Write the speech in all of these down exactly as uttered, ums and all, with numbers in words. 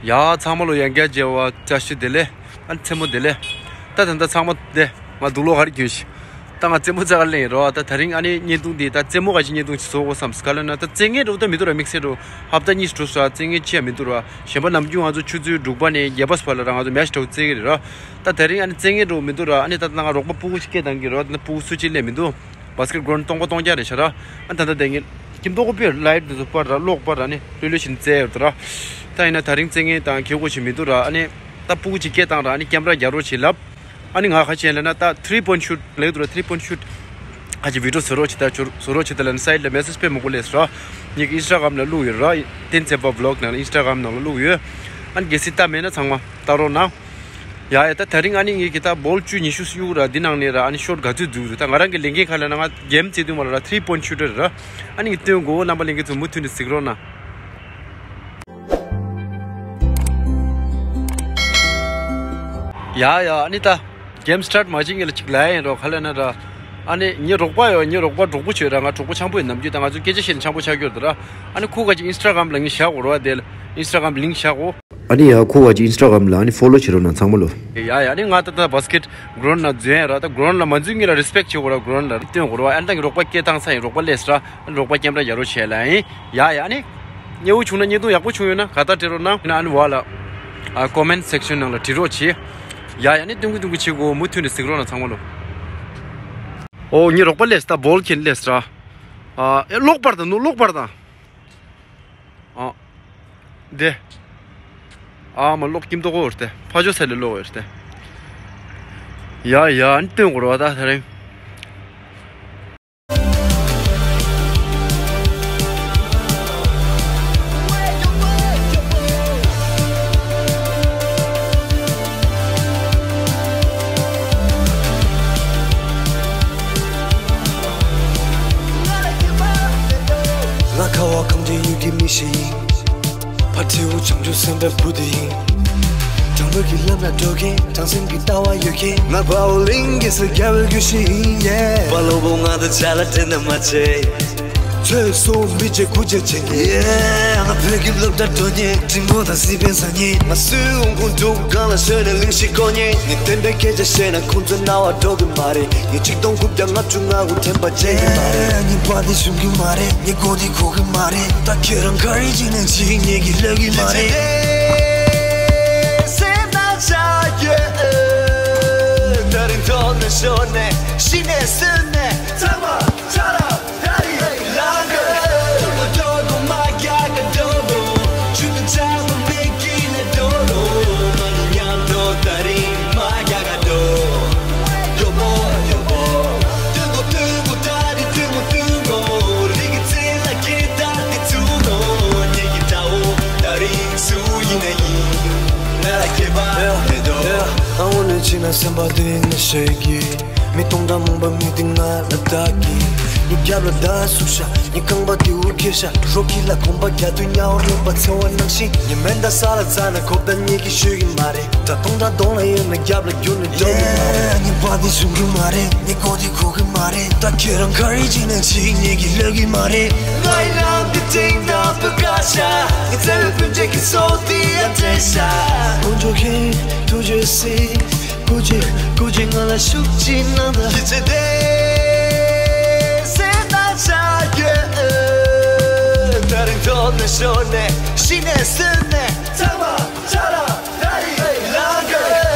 ཡ་ཚང་མ་ལོ་ཡང་བསྐྱར་མཇལ་བ་བཀྲ་ཤིས་བདེ་ལེགས། ཨ་ནི་མཚན་མོ་བདེ་ལེགས། ད་ད་ད་ཚང་མ་བདེ། ང་དུག་ལོག་ག་རེ་གྱོན་ཤི། ད་ང་རྩེད་མོ་རྩེ་ག་རེ་ལེན་རོ། ད་ད་རིང་ཨ་ནི་བརྙན་ཐུང་འདི་ད་རྩེད་མོ་ག་ཅིག་བརྙན་ཐུང་ཅིག་བཟོ་དགོས་བསམ་སི་ག་ལ་ན། ད་རྩེད་མཁན་འདྲ་བོ་ད་མི་འདུག་ར། དམིགས་བསལ་འདྲ་བོ་ཧབ་ཏ་གཉིས་སུ་འགྲོ་སོང་། རྩེད་མཁན་ཅི་ཡང་མི་འདུག་ར། གཞན་པ་ནམ་རྒྱུན་ང་ཚོ་ཆུ་ཚོད་དྲུག་པ་ནས་བརྒྱད་པ་བར་ལ་ར་ང་ཚོ་མེ་ཆི་འདྲ་བོ་རྩེ་གི་རེད་ར། ད་ད་རིང་ཨ་ནི་རྩེད་མཁན་འདྲ་བོ་མི་འདུག་ར། ཨ་ནི་ད་ད་ང་རོགས་པ་སྤུ་གུ་ཅིག་སྐད་བཏང་གི་རོ། ད་སྤུ་གུ་སུ་གཅིག་སླེབས་མི་འདུག་བྷ་སི་ཀེ་ཊི་གྷི་རའུན་ཌི་སྟོང་པ་སྟོང་རྐྱང་རེད་ཤག་ར། ཨ་ད་ད་དེ་ངས་ཁྱིམ་ཐོག་གི་དཔེ་ལའེ་ཊི་འདི་ཚོ་པར་ར་གློག་པར་ར་ནི་ལྷོད་ལྷོད་བྱས་ནས་བཙལ་ཡོད་དོ་ར། ད་ཡིན་ན་ད་རིང་རྩེད་མཁན་དང་ཁྱེད་ཀོ་ཞིག་མི་འདུག་ར། ཨ་ནི་ད་སྤུ་གུ་ཅིག་སྐད་བཏང་ར། ཨ་ནི་ཀེམ་ར་རྒྱག་རོགས་བྱེད་ལབ། ཨ་ནི་ང་ཁ་ཆེན་ལ་ན་ད་ཐི་རི་པོ་ཡིན་ཊི་ཤུ་ཊི་ལེགས་འདུག་ར། ཐི་རི་པོ་ཡིན་ཊི་ཤུ་ཊི་ཁ་ཅིག་བི་ཌི་ཡོ་བཟོ་རོགས་བྱེད་ད། བཟོ་རོགས་བྱེད་ད་ལ་ནི་སའེ་ཊི་ལ་མེ་སེ་ཇི་དཔེ་མང་པོ་སླེབས་སོང་ར། ངེད་ཀྱི་ཨིན་སི་ཊ་གྷ་རམ་ལ་བླུགས་ཡོད་ར། བསྟན་འཛིན་པ་བི་ལོག་ནང་ལ་ཨིན་སི་ཊ་གྷ་རམ་ནང་ལ་བླུགས་ཡོད། ཨ་ནི་གལ་སྲིད་ལྟ་མེད་ན་ཚང་མ་ལྟ་རོགས་གནང་། ཡ་ཡ། ད་ད་རིང་ཨ་ནི་ངེད་ཀྱི་ད་བོལ་ཊི་བཅུ་ཉི་ཤུ་གཡུག་ར། འདི་ནང་ནས་ར་ཨ་ནི་ཤོ་ཊི་ག་ཚོད་འཛུགས་འདུག་ད་ང་རང་གི་ལས་འགན་ཁ་ལ་ན་ང་གེམ་རྩེ་དུས་མ་ལ་ར་ཐི་རི་པོ་ཡིན་ཊི་ཤུ་ཊི་རེད་ར། ཨ་ནི་ངས་སྟོན་དགོས། རྣམ་པ་ལྷན་རྒྱས་ཚོ་མུ་མཐུད་ནས་གཟིགས་རོགས་གནང་། ཡ་ཡ། ཨ་ནི་ད་གེམ་སི་ཊཱར་ཊི་མ་བྱེད་སྔོན་ལ་ཅིག་ལབ་ཡིན་རོགས་ཁ་ལ་ན་ར། ཨ་ནི་ངའི་རོགས་པ་ཡོད། ངའི་རོགས་པ་གྲོགས་པོ་བྱོས་ར། ང་གྲོགས་པོ་འཆམ་པོ་ཡིན། ནམ་རྒྱུན་ད་ང་ཚོ་སྐད་ཆ་བཤད་ནས་འཆམ་པོ་ཆགས་ཀྱི་ཡོད་དོ་ར། ཨ་ནི་ཁོ་ག་ཅིག་ཨིན་སི་ཊ་གྷ་རམ་ལ་ངས་བཞག་གོ་ར། དེ་ལ་ཨིན་སི་ཊ་གྷ་རམ་ལིང་ཀི་བཞག་གོ། ཨ་ནི་ཡ་ཁོ་བ་ཅིག་ཨིན་སི་ཊ་གྷ་རམ་ལ་ཨ་ནི་ཕོ་ལོ་བྱེད་རོགས་གནང་ཚང་མ་ལོ། ཡ་ཡ། ཨ་ནི་ང་ད་ལྟ་བྷ་སི་ཀེ་ཊི་གྷི་རའུན་ཌི་ནང་འཛུལ་ཡིན་ར། ད་གྷི་རའུན་ཌི་ལ་མ་འཛུལ་སྔོན་ལ་རི་སི་པེག་ཊི་བྱེད་དགོས་ར། གྷི་རའུན་ཌི་ལ་སྟོན་དགོས་ར། ཨ་ནི་ད་ངའི་རོགས་པ་སྐད་བཏང་ཚར་ཡིན། རོགས་པ་སླེབས་སོང་ར། ཨ་ནི་རོགས་པ་ཀེམ་ར་རྒྱག་རོགས་བྱེད་ལབ་ཡིན། ཡ་ཡ། ཨ་ནི་མཉེས་པོ་བྱུང་ན་བརྙན་ཐུང་ཡག་པོ་བྱུང་ཡོད་ན་དགའ་རྟགས་སྤྲད་རོགས་གནང་། ཨ་ནི་ཨ་ནི་བ་ལ་ཨ་ཀོ་མེན་ཊི་སེག་ཤན་ནང་ལ་བྲིས་རོགས་བྱེད། ཡ་ཡ། ཨ་ནི་སྟོན་གི་སྟོན་གི་བྱེད་དགོས། མུ་མཐུད་ནས་གཟིགས་རོགས་གནང་ཚང་མ་ལོ། ཨོ་ངའི་རོགས་པ་སླེབས་སོང་། ད་བོལ་ཊི་ཁྱེར་སླེབས་སོང་ར། ཨ་ཨེ་གློག་པར་དང་ནོ་གློག་པར་དང་། ཨ། འདི། ཨ་མ་གློག་ཁྱིམ་ཐོག་གོ་རེད་དེ། ཕ་ཇོ་ས་ལེ་གློག་རེད་དེ། ཡ་ཡ། ཨ་ནི་སྟོན་དགོས་རེད་བ་ད་དེ་རིང་། ང་ཁ་བ་གངས་ཅན་ཡུལ་གྱི་མི་ཞིག་ཡིན། ཕ་ཁྲེའུ་བྱང་ཆུབ་སེམས་དཔའི་བུ་དེ་ཡིན། དྲང་པོ་གི་ལམ་ལ་འགྲོ་མཁན། དྲང་སེམས་ཀྱི་ལྟ་བ་ཡོད་མཁན། ང་དཔའ་བོ་གླིང་གེ་སར་རྒྱལ་པོའི་སྐུ་ཞིག་ཡིན། ཡེ། དཔའ་བློ་པོ་ང་དང་ཆ་ལ་དྲན་ན་མ་བྱེད། ཚོད་སོང་མི་བྱེད་དགུ་བྱེད་བྱེད་ཀྱི། ཡེ། ང་བོད་ཀྱི་སློབ་གྲྭ་འགྲོ་མཁན། འབྲིང་པོ་དང་སྲིད་པའི་བཟང་ངན། ང་སུའི་འོང་ཁུངས་འབྲུག་སྒང་ལ་ཞོན་ནས་གླིང་བཞི་སྐོར་མཁན། ངས་བདེན་པའི་སྐད་ཆ་བཤད་ན་ཁོང་ཚོའི་རྣ་བར་འགྲོ་གི་མ་རེད། ངས་ཆིག་སྟོང་དགུ་བརྒྱ་ལྔ་བཅུ་ང་དགུ་དྲན་པ་བརྗེད་ཀྱི་མ་རེད། ངས་པར་འདི་ཞུམ་གྱི་མ་རེད། ངས་མགོ་འདི་གོ་གི་མ་རེད། ད་ཁྱོད་རང་ག་རེ་བྱས་ནས་ཅི་ངེད་ཀྱི་ལབ་གི་མ་རེད། སེམས་ནང་ཆགས་ཡོད། ད་རིང་ཐོག་ནས་ཤོར་ནས་ཤི་ནས་གསོན་ནས་ཚང་མ་ཚར་ལ། ཨ་འོ་ནི་ཕྱི་ན་སེམས་པ་དེ་ནི་ཤེས་ཀྱི། མི་སྟོང་ཕྲག་མང་པོ་མི་དེ་ང་ལ་བདག་གིས། ངའི་རྒྱབ་ལ་བདག་བསུ་ཤ། ངའི་རྐང་པ་དེ་འུར་ཁྱེར་ཤ། རོ་ཁྱི་ལ་གོམ་པ་རྒྱག་དུས་ཉ་འོར་རོགས་པ་འཚེ་བ་ནང་བཞིན། ངའི་མེ་མདའ་ས་ལ་འཛག་ན་གོ་བརྡ་ངེད་ཀྱིས་ཤོད་ཀྱི་མ་རེད། ད་སྟོང་ཕྲག་གདོང་ལ་ཡོད་ན་རྒྱབ་ལ་རྒྱུག་ནས་འགྲོ་གི་མ་རེད། ངའི་བ་དེ་ཞུམ་གི་མ་རེད། ངའི་མགོ་དེ་གོ་གི་མ་རེད། ད་ཁྱོད་རང་ག་རེ་བྱས་ནས་ཅི་ངེད་ཀྱིས་ལབ་གི་མ་རེད། ང་ཡི་ལམ་དེ་སྟེང་དང་བུ་ག་ཤ། ངའི་བརྩེ་བའི་སྤུན་མཆེད་ཀྱི་སྲོག་དེ་ཡང་བྲལ་ཤ། དཀོན་མཆོག་མཁྱེན། ཐུགས་རྗེ་གཟིགས། སྐུ་མཁྱེན། སྐུ་མཁྱེན། ང་ལ་ཤུགས་ཅིག་གནང་དང་། ཡིད་ཆེས་ཏེ་སེམས་ནང་ཆགས་ཡོད། ད་རིང་ཐོག་ནས་ཤོར་ནས་ཤི་ནས་གསོན་ནས་ཚང་མ་ཆ་ལ་ད་རིང་ལང་གི།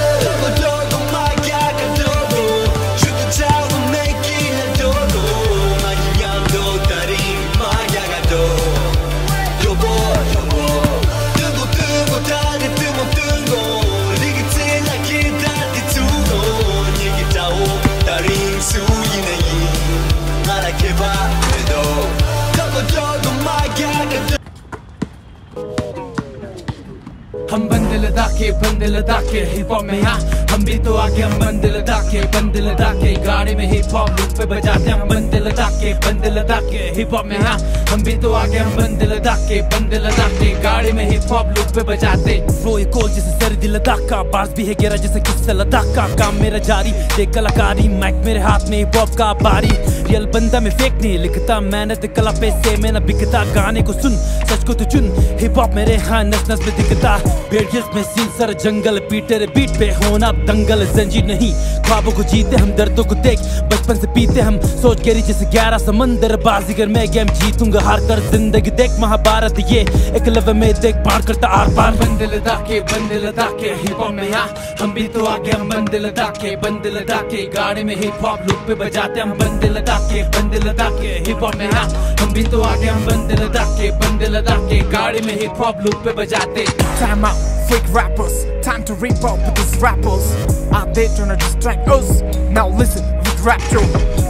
लद्दाख के, बंदे लद्दाख के, हिप हॉप में हाँ, हम भी तो आगे, हम बंदे लद्दाख के, बंदे लद्दाख के, गाड़ी में हिप हॉप लूप पे बजाते हैं, हम बंदे लद्दाख के, बंदे लद्दाख के, हिप हॉप में हाँ, हम भी तो आगे, हम बंदे लद्दाख के, बंदे लद्दाख के, गाड़ी में हिप हॉप लूप पे बजाते। फ्लो ये कोल्ड जैसे सर्दी लद्दाख का, बार्स भी है गहरा जैसे किस्सा लद्दाख का। काम मेरा जारी, देख कलाकारी, माइक मेरे हाथ में, हिप हॉप का बारी। रियल बंदा मैं फेक नहीं लिखता, मेहनत कला पैसे में ना बिकता। गाने को सुन, सच को तो चुन, हिप हॉप मेरे हाँ नस नस में दिखता। बेरियर्स में सीन सर जंगल, पीटर बीट पे होना दंगल। जंजीर नहीं, ख्वाबों को जीते हम, दर्दों को देख बचपन से पीते हम। सोच गहरी जैसे गहरा समंदर, बाजीगर मैं गेम जीतूंगा हार कर। जिंदगी देख महाभारत ये, एकलव्य में देख बाण करता आर पार। बंदे लद्दाख के, बंदे लद्दाख के, हिप हॉप में हाँ, हम भी तो आगे, हम बंदे लद्दाख के, बंदे लद्दाख के, गाड़ी में हिप हॉप लूप पे बजाते हैं, हम बंदे लद्दाख के, बंदे लद्दाख के, हिप हॉप में हाँ, हम भी तो आगे, हम बंदे लद्दाख के, बंदे लद्दाख के, गाड़ी में हिप हॉप लूप पे बजाते। Time out, fake rappers, time to rip up with these rappers. Are they tryna distract us? Now listen, with rap show.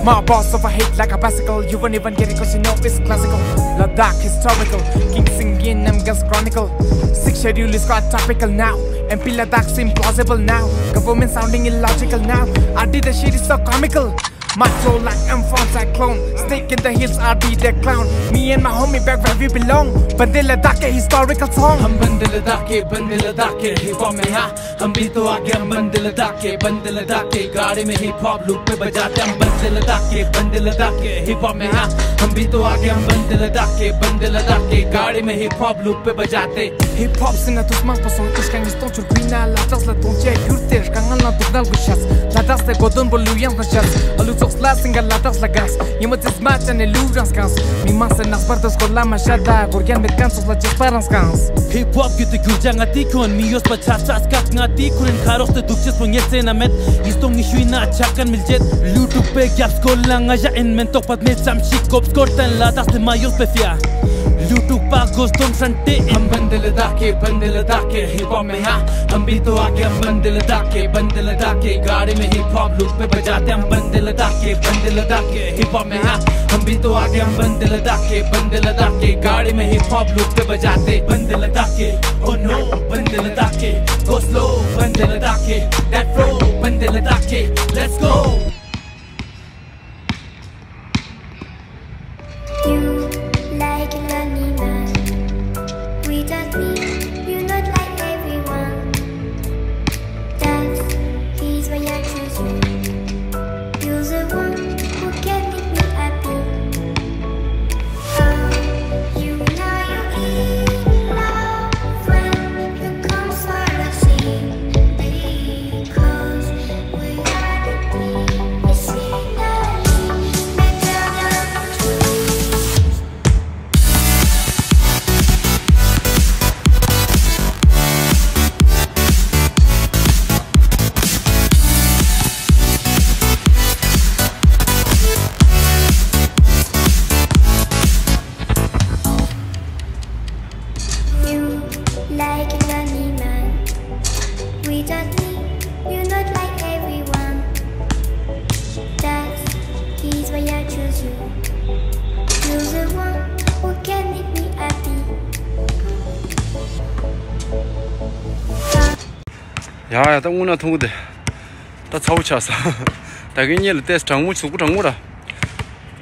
My boss overheat like a bicycle. You won't even get it 'cause you know it's classical. Ladakh historical, King Singin, M Gas Chronicle. Sixth schedule is quite topical now. M P Ladakh seem plausible now. Government sounding illogical now. I did the shit is so comical. My flow like M four cyclone. Snake in the hills, I be the clown. Me and my homie back where we belong. Bande Ladakh ke historical song. हम बंदे लद्दाख के, बंदे लद्दाख के, hip hop में हाँ, हम भी तो आगे, हम बंदे लद्दाख के, बंदे लद्दाख के, गाड़ी में हिप हॉप लूप पे बजाते हैं, हम बंदे लद्दाख के, बंदे लद्दाख के, हिप हॉप में हाँ, हम भी तो आगे, हम बंदे लद्दाख के, बंदे लद्दाख के, गाड़ी में हिप हॉप लूप पे बजाते। Hip hop སྲིད་ན་དུས་མང་པོ་སོང་། ཨིཤ་ཁང་གི་སྟོང་ཆུར་བུད་ན། ལ་དྭགས་ལ་དོང་ཆེ་གྱུར་ཏེ་དཀའ་ངལ་ན་སྡུག་བསྔལ་གྱི་ཤ་ཚ། ལ་དྭགས་སའི་གོ་དོན་པོ་ལུས་ཡང་ན་ཤ་ཚ། ཨ་ལུ་ཚོགས་ལ་སིང་ག་ལ་དྭགས་ལ་གངས། ཉི་མ་ཙིས་མ་ཅན་ནས་ལུས་རང་སྐངས། མི་མང་སེ་ནགས་པར་དུ་སྐོར་ལ་མ་ཤ་ད། གོར་རྒྱན་མེད་མཁན་ཚོགས་ལ་ཅེས་པ་རང་སྐངས། Hip hop གི་དུ་གྱུར་ཅང་ང་དེ་ཁྱོན་མི་ཡོད་པ་ཆ་ཚ་སྐག་ང་དེ་ཁུ་རིན་ཁ་རོགས་ཏེ་སྡུག་ཅེས་པོ་ཉེར་ཚེ་ན་མེད། ཡིས་སྟོང་ངི་ཤུའི་ན་ཆག་གན་མིལ་ཅེད། ལུ་ཀྲུག་པའི་རྒྱབ་སྐོར་ལ་ང་ཞ་ཨིན་མེན་ཏོག་པ་མེད་ཙམ་ཞིག་གོབ་སྐོར་ཏན་ལ་དྭགས་སེ་མ་ཡོད་པའི་ཕིའ། ལུ་ཀྲུག་པ་གོ་སྟོང་ཧྲན་ཏེ། हम बंदे लद्दाख के, बंदे लद्दाख के, हिप हॉप में हाँ, हम भी तो आगे, हम बंदे लद्दाख के, बंदे लद्दाख के, गाड़ी में हिप हॉप लूप पे बजाते हैं, हम बंदे लद्दाख के, बंदे लद्दाख के, हिप हॉप में हाँ, हम भी तो आगे, हम बंदे लद्दाख के, बंदे लद्दाख के, गाड़ी में हिप हॉप लूप पे बजाते, बंदे लद्दाख के, oh no, बंदे लद्दाख के, go slow, बंदे लद्दाख के, that flow, बंदे लद्दाख के, let's go। You like an animal. Without me, you're not like everyone. That's is why I choose you. You're the one who can make me happy. Oh, you know you're in love when you come for the same. Because we are the team, it's in the league, better than the dreams. You like an animal. Without me, you're not like everyone. That is why I choose you. You're the one who can make me happy. ཡ་ཡ། ད་དངུལ་ན་ཐུང་གུ་དེ་ད་ཚ་བོ་ཆགས་ས། ད་གིན་ཉེ་ལ་ཏེས་གྲང་མོ་གཟུགས་པོ་གྲང་མོ་ར།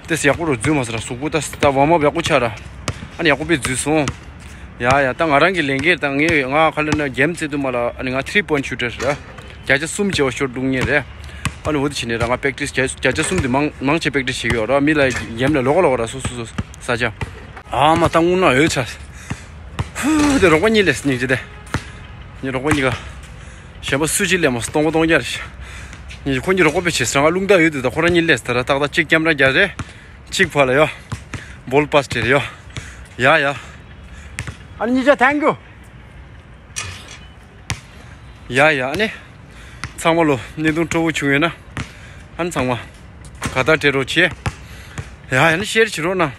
ཏེས་ཡག་པོ་རུ་འཛུལ་མ་སོང་ར། གཟུགས་པོ་ད་ད་ཝརམ་ཨབ་ཡག་པོ་ཆགས་ར། ཨ་ནི་ཡག་པོ་པའི་འཛུལ་སོང་། ཡ་ཡ། ད་ང་རང་གི་ལས་འགན་ད་ངས་ང་ཁ་ལ་ན་གེམ་རྩེ་དུ་མ་ལ་ཨ་ནི་ང་ཐི་རི་པོའིན་ཊི་ཤུ་ཊར་ར། བརྒྱ་ཆ་གསུམ་བྱེ་བ་ཤོར་འདུག་ཉེ་རེད། ཨ་ནི་འོ་དེ་བྱས་ནས་ར་ང་པེག་ཊིས་བརྒྱ་ཆ་གསུམ་དེ་མང་མང་ཆེ་པེག་ཊིས་བྱེད་ཀྱི་ཡོད་ར། མི་ལ་གེམ་ལ་ལོག་ལོག་ར་སོ་སོ་སོ་ས་ཆ། ཨ་མ་ད་དངུལ་ན་འོད་ཆ། ཧུ་དེ་རོགས་པ་གཉིས་ལས་སྙིང་རྗེ་དེ། ངའི་རོགས་པ་གཉིས་ཀ་གཞན་པ་སུ་གཅིག་ལས་མ་སྟོང་པ་སྟོང་རྒྱ་རེད། ངའི་ཁོ་གཉིས་རོགས་པ་བྱེད་ས་ང་རླུང་རྟ་ཡོད་དུས་ད་ཁོ་རང་གཉིས་ལས་ད་ར་ཏག་ཏག་གཅིག་ཀེམ་ར་རྒྱ་རེད། གཅིག་ཕ་ལ་ཡོ། བོལ་པཱ་སི་ཊི་རེད་ཡོ། ཡ་ཡ། ཨ་ནི་གཉིས་ཆ་ཐེང་ཀུ། ཡ་ཡ། ཨ་ནི་ཚང་མ་ལོ་གནད་དོན་སྤྲོ་བོ་བྱུང་ཡོད་ན་ཨ་ནི་ཚང་མ་ག་ད་སྤྲད་རོགས་བྱེད། ཡ་ཡ། ཨ་ནི་ཤེར་བྱེད་རོགས་གནང་།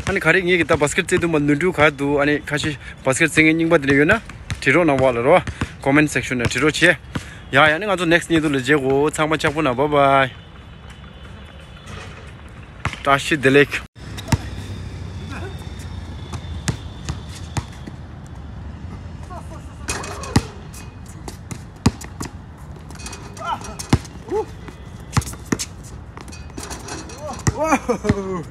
ཨ་ནི་ག་རེ་ངེད་ཀྱི་ད་བཱ་སི་ཀེཊ་རྩེད་དུས་མ་ནོར་འཁྲུལ་ག་འདུག་ཨ་ནི་ཁ་ཤས་བཱ་སི་ཀེཊ་རྩེད་མཁན་རྙིང་པ་དེ་འདྲ་ཡོད་ན་བྲིས་རོགས་གནང་བ་ལ་རོ། ཀོ་མེན་ཊི་སེག་ཤོན་ནང་བྲིས་རོགས་བྱེད། ཡ་ཡ། ཨ་ནི་ང་ཚོ་ནེག་སི་ཊི་གནད་དོན་ལ་མཇལ་གོ། ཚང་མ་ཆག་པོ་ན། བཱའི་བཱའི། བཀྲ་ཤིས་བདེ་ལེགས། ཨོ།